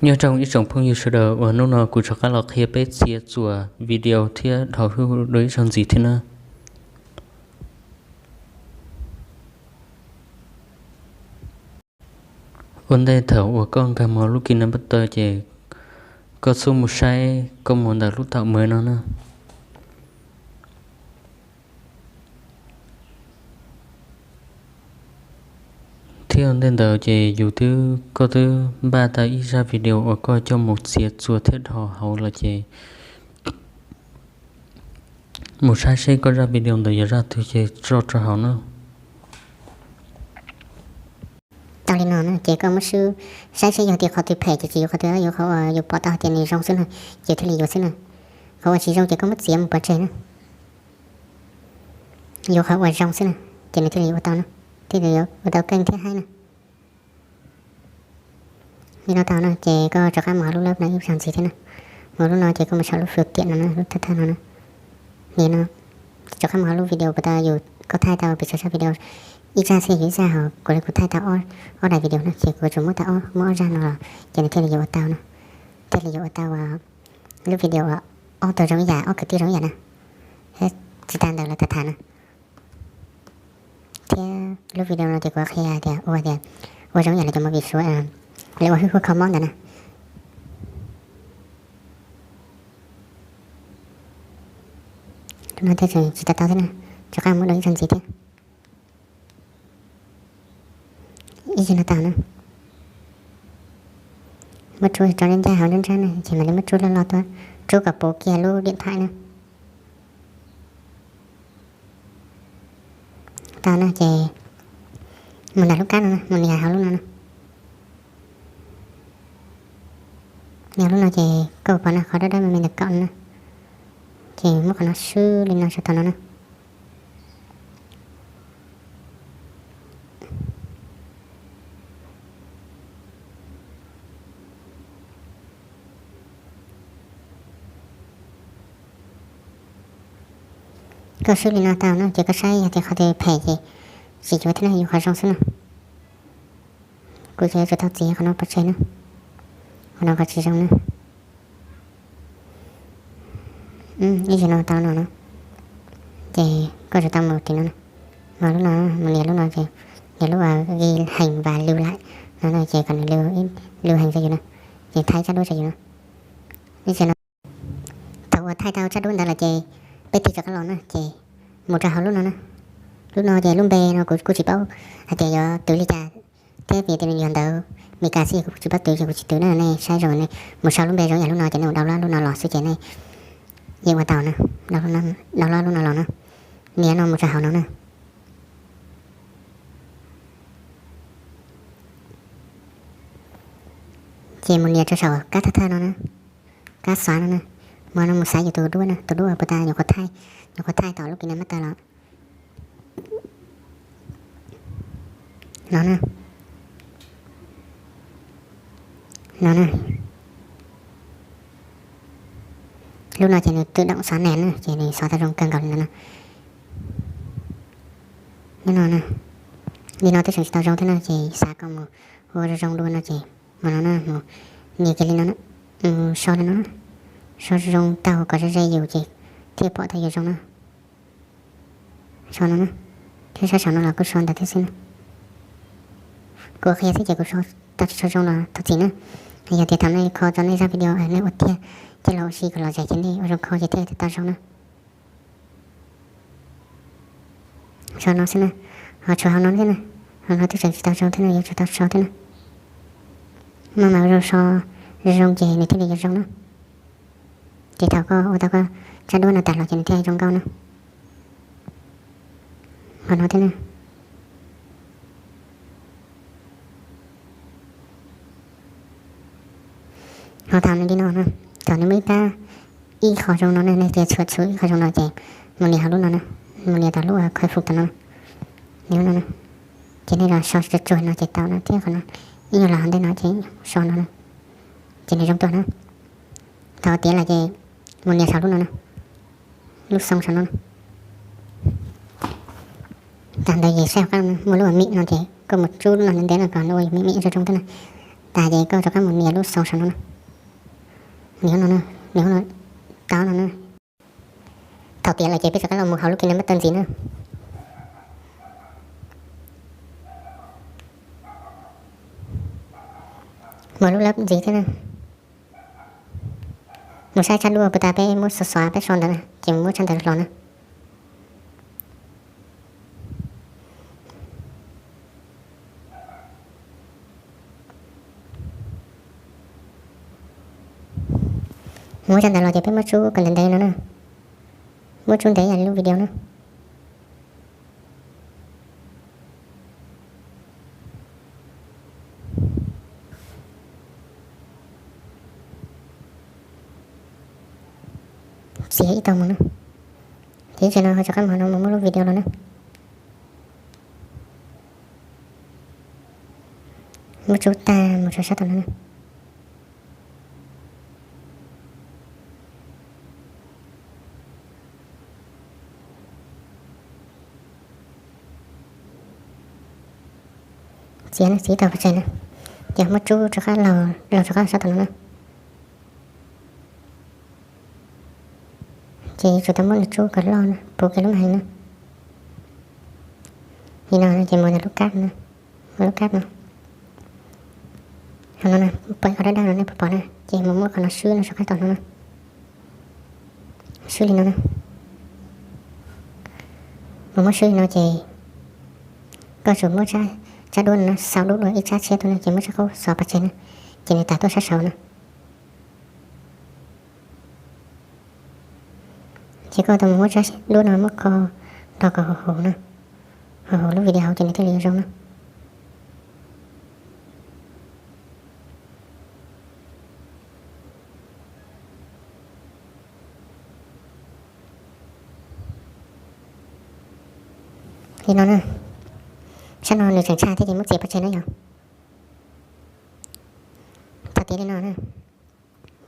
Nyob zoo ib tsoom phooj ywg sawv daws uas hnub no kuv rov qab los qhia peb txiav txuas video thiab dhos hwj huj dua ib zaug ntxiv thiab na. Ua ntej thaum uas koj nkag mus lub KineMaster ces koj xub mus saib koj mus ntawm lub taum mem no na. Thiab ua ntej ntawd ces yus twb, koj twb npaj tau ib zaj video uas koj coj mus txiav txuas thiab dhos hauv lawm ces mus saib seb koj zaj video ntawd yog zaj twg ces tso rau hauv na. Tau li no na ces koj muab swb saib seb yog tias qhov twg phem ces tsis yuav qhov twg, yuav qhov uas yus pom tau hais tias nws zoo xwb na, ces thiaj li yuav xwb na. Qhov uas tsis zoo ces koj muab txiav mus pov tseg na. Yuav qhov uas zoo xwb na, ces nws thiaj li yuav ua tau na, thiaj li yuav ua tau keej thiab haib na. Li no tau na ces koj rov qab mus hauv lub lab no ib zaug ntxiv thiab na. Mus lub no ces koj mus saum lub fwj tiam no na, lub thawj thawj no na. Li no, rov qab mus hauv lub video puas tau yus, koj thaij tau pes tsawg zaj video. Ib zaj xwb yus ib zaj hauv, kuv li kuv thaij tau ob daim video no ces kuv tsuas muab tau ob, muab ob zaj no los ces nws thiaj li yuav ua tau no. Thiaj li yuav ua tau lub video uas ob tug zoo ib yam, ob kwv tij zoo ib yam na. Tsis tas ntawd lawv tham tham na. Thiab lub video no ces kuv qhia tias ua tias ua zoo ib yam li cov movie Suav, lawv ua hwj huaj kho mob ntawd na. Lub no thiaj tseem tsis tau tau thiab na, rov qab muab dua ib zaug ntxiv thiab. Ib zaug no tau na. Muab rub tso ncaj ncaj hauv nruab nrab na, ces mam li muab rub loj loj tuaj, rub kom puv kiag lub diam thaim na. Tau na ces mus ntawm lub kab no na, mus nias hauv lub no na. Nias lub no ces koj pom na, qhov dawb dawb me me ntawm kaum no na, ces muab qhov no swb li no sawv tau no na. Koj swb li no tau na ces koj saib yog tias qhov twg phem ces tsis yuav thiab na, yuav qhov zoo xwb na. Kuv ces yuav tsum tau txiav qhov no pov tseg na, qhov no qhov tsis zoo na. Ib zaug no tau no na, ces koj tsum tau mus tim no na, mus lub no, mus nias lub no ces nias lub uas ghi heev vas lwm lawm no na, ces kom nws lwm heev rau yus na, ces thaij tsab duab rau yus na. Ib zaug no, thaum uas thaij tau tsab duab ntawd lawm ces peb tig rov qab los na, ces mus rau hauv lub no na. Lub no ces lub npe no kuv kuj tsis paub hais tias yuav twv li cas thiab, vim tias nws yog ntawv Meskas xwb, kuv tsis paub twv ces kuv tsis twv na. Nej saib zoo, nej mus sau lub npe zoo yam lub no ces nej mus download lub no los xwb ces nej yeej ua tau na. Download lub no los na, nias no mus rau hauv no na. Ces mus nias rau saum kab thawj thawj no na, kab xav no na, mus no mus xav yus tus duab na, tus duab puas tau nyuam qhuav thaij, nyuam qhuav thaij tom lub KineMaster los. No na, no na, lub no ces nws tự động xóa nền na, ces nws xóa tau zoo kawg nkaus li no na. Nyob no na, li no twb tseem tsis tau zoo thiab no ces xav kom mus ua zoo zoo dua no ces mus no na, mus nias kiag li no na, so li no na, so zoo tau kom ze ze yus ces thiaj pom tau yus zoo na. So no na, thiab sab saum no los kuj so ntawd thiab xwb na. Kuv qhia xwb ces kuv so tau tsis tshua zoo los thov txim na. Yog tias thaum nej kho tau nej zaj video nej ua tiag, coj los ua si kom lom zem ces nej ua zoo kho ces thiaj tau zoo na. So no xwb na, ho tshuav hauv no thiab na, hauv no twb tseem tsis tau zoo thiab no, yuav tsum tau so thiab na. Maj mam ua zoo so zoo ces nws thiaj li yuav zoo na. Ces thaum koj ua tau koj tsab duab no tag los ces nws thiaj zoo nkauj na. Hauv no thiab na. Ho thaum nws li no na, thaum nws muaj ib pab ib qho zoo no na, nej tias txhuam txhuam ib qho zoo no ces mus nias hauv lub no na, mus nias tom lub khawv fum tom no, nias lub no na, ces nej los so tsuag tsuag no ces tau no thiab, qhov no ib nyuag los hauv ntej no ces so no na, ces nws zoo tuaj na. Thaum tiav lawm ces mus nias saum lub no na, lub xoo saum no na. Tag ntawd ces saib hauv qab no muaj lub uas mim no ces koj mus tsub lub no ntev ntev no kom nws ua mim mim zoo zoo thiab na. Tas ces koj rov qab mus nias lub xoo saum no na. Nias no na, nias no, tau no na. Thaum tiav lawm ces peb rov qab los mus hauv lub KineMaster ntxiv na. Mus lub lab ntxiv thiab na. Mus saib tsab duab puas tas peb muab xov xov peb so ntawd na, ces mus muab tsab ntawd los na. Muab tsab ntawd los ces peb muab tsub kom ntev ntev no na. Muab tsub ntev yam li lub video na. Txiav ib tag mus na. Ces ib tse no ho rov qab mus no mus muab lub video los na. Muab tsub tag mus rau sab tom no na. Txiav na, txiav ib tag pov tseg na. Ces muab tsub rov qab los, los rov qab sab tom no na. Ces yuav tsum tau muab nws tsub kom loj na, puv kiag lub màn hình na. Li no ces mus ntawm lub card no, mus lub card no. Qhov no na, pom ib qho dawb dawb no nej puas pom na, ces mus muab qhov no swb no rov qab tom no na. Swb li no na. Mus muab swb li no ces koj tsum muab tsab duab no na, xau dub dua ib tsab tshiab tuaj na, ces muab tsab qaub xov pov tseg na, ces nws tawm tuaj sab saud na. Ces koj tau mus muab tsab duab no muab kho nrog kom huv huv na, huv huv lub video hauv ces nws thiaj li yuav zoo na. Li no na, sab no nws tseem tshaj thiab ces muab txiav pov tseg na yog. Thaum tiav li no na,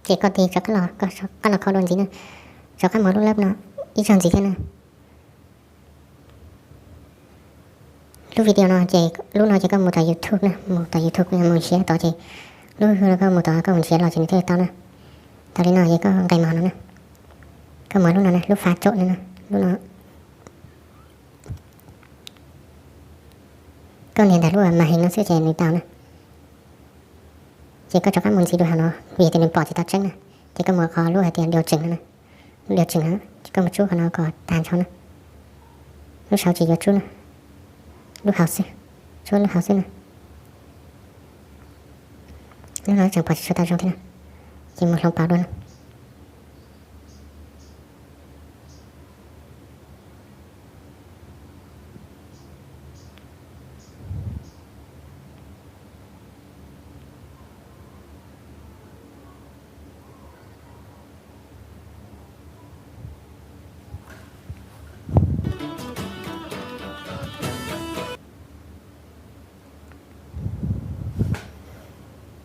ces koj tig rov qab los, koj rov qab los kho dua ntxiv na, rov qab mus lub lab no ib zaug ntxiv thiab na. Lub video no ces lub no ces koj mus tom YouTube na, mus tom YouTube mus nrhiav tod ces lub hwj no koj mus tom koj mus nrhiav los ces nws thiaj li tau na. Tau li no ces koj nqes mus no na, koj mus lub no na, lub pha caum no na, lub no. Koj nias ntawm lub màn hình no xwb ces nws tau na. Ces koj rov qab mus ntxiv dua hauv no vim tias nws pom tsis tau tseeb na. Ces koj mus qhov lub hais tias điều chỉnh no na, lub điều chỉnh no, ces koj mus tsub qhov no kom tag nrho na. Lub saud tsis yuav tsub na, lub hauv xwb, tsub lub hauv xwb na. Lub no tseem pom tsis tshua tau zoo thiab na, ces mus hloov pauv dua na.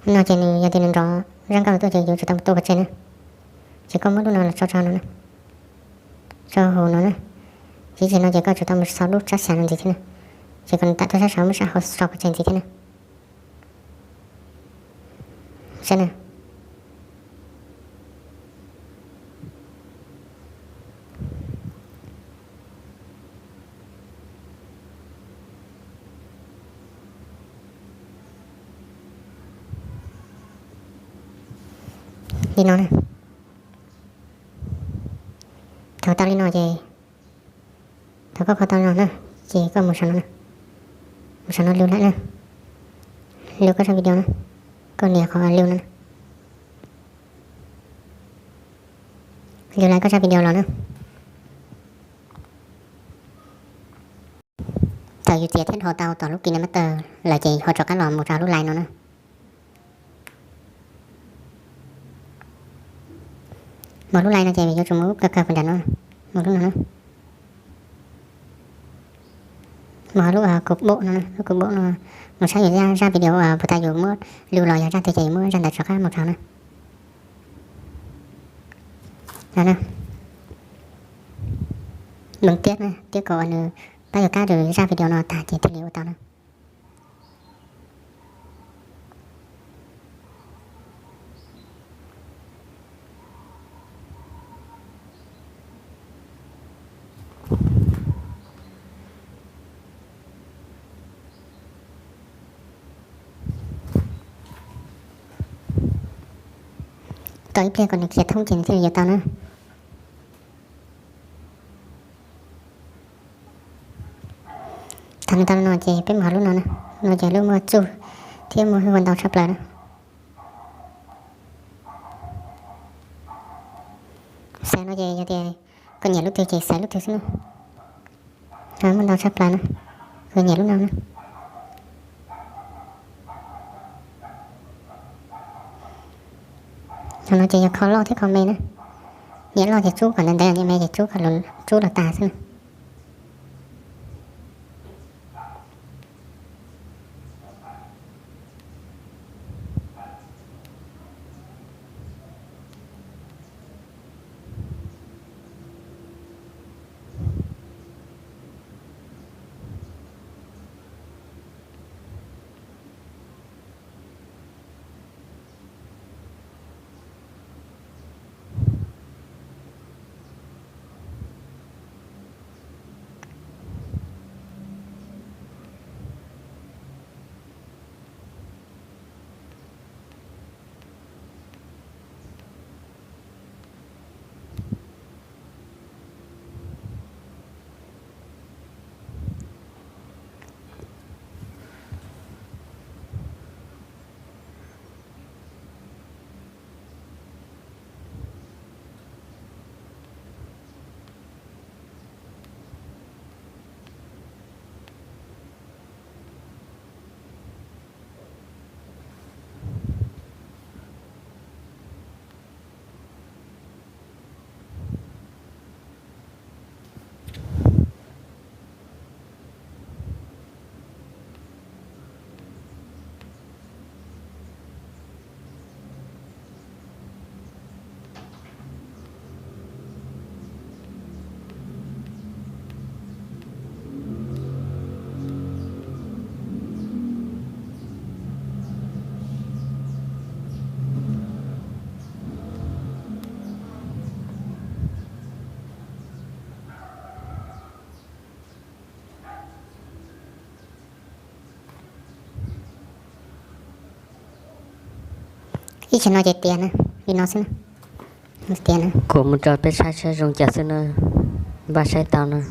No ces nws yog tias nws nrov zaj nkauj tuaj ces yuav tsum tau mus tua pov tseg na. Ces koj muab lub no los tso rau no na, tso hauv no na. Ces ib tsam no ces koj tsum tau mus xau lub tsab xya no ntxiv thiab na. Ces kom nws tawm tuaj sab saud muab sab hauv xau pov tseg ntxiv thiab na. Saib na. Li no na. Thaum tau li no ces, thaum koj kho tau li no na, ces koj mus saum no, mus saum no lưu lại na, lưu koj zaj video na, koj nias qhov lưu no, lưu lại koj zaj video los na. Thaum yus txiav thiab dhos tau tom lub KineMaster lawm ces ho rov qab los mus rau lub live no na. Mus lub live no ces yuav tsum mus lub kawg kawg puag nram no, mus lub no na. Mus lub cục bộ no, lub cục bộ no, mus saib yus zaj video puas tas yus muab lưu los yog zaj twg ces yus muab zaj ntawd rov qab mus rau na. Mừng tiết na, tiếp tục nws pab yus cắt được zaj video no tag ces thiaj li ua tau na. Tos ib pliag kom nws khiav thoob ces nws thiaj li yuav tau na. Thaum nws tau no ces peb mus hauv lub no na. No ces lub muaj txuj thiab muaj hwj huam ntau tshaj plaws na. Xaiv no ces yog tias koj nyiam lub twg ces xaiv lub twg xwb na. Muaj ntau tshaj plaws na, koj nyiam lub no na. Thaum no ces yog kho loj thiab kho me na. Nyiam loj ces tsub kom ntev ntev, nyiam me ces tsub kom, tsub los tas xwb na. Ib tsam no ces tiav na, li no xwb na. Tiav na, kuv mus rau peb saib saib zoo cas xwb na, npaj saib tau na.